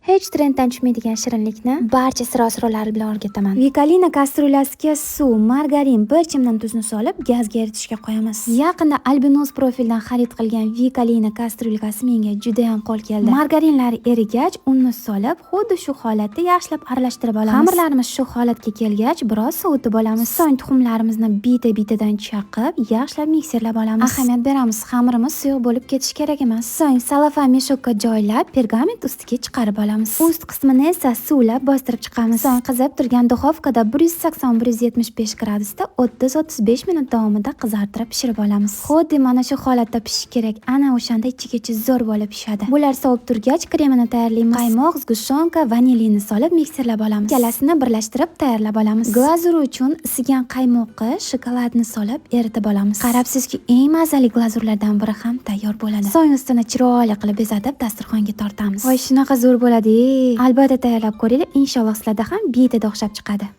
Hech trenddan tushmaydigan shirinlikni barcha sir-asrorlari bilan o'rgataman. Vikolina kastryulyasiga suv, margarin, bir chimdan tuzni solib, gazga eritishga qo'yamiz. Yaqinda Albinos profildan xarid qilgan Vikolina kastryulkasi menga juda ham qo'l keldi. Margarinlari erigach, unni solib, xuddi shu holatda yaxshilab aralashtirib olamiz. Xamirlarimiz shu holatga kelgach, biroz sovutib olamiz. So'ng tuxumlarimizni bitta-bittadan chaqib, yaxshilab mikserlab olamiz. Ahamiyat beramiz, xamirimiz suyuq bo'lib ketishi kerak emas. So'ng salofan мешок ka joylab, pergament ustiga chiqarib olamiz. Ust qismini esa suvlab bostirib chiqamiz. So'ng qizib turgan duxovkada 180-175 gradusda 30-35 minut davomida qizartirib pishirib olamiz. Xuddi mana shu holatda pishishi kerak. Ana o'shanda ichigacha zo'r bo'lib pishadi. Bular sovib turgach, kremini tayyorlaymiz. Qaymoq, сгущёнка, vanilini solib mikserlab olamiz. Ikkalasini birlashtirib tayyorlab olamiz. Glazur uchun isigan qaymoqqa shokoladni solib eritib olamiz. Qarabsizki, eng mazali glazurlardan biri ham tayyor bo'ladi. So'ng ustini chiroyli qilib bezatib dasturxonga tortamiz. Voy, shunaqa zo'r bo'ladi. Albatta tayyorlab ko'ringlar, inshaalloh sizlarda ham bittada o'xshab chiqadi.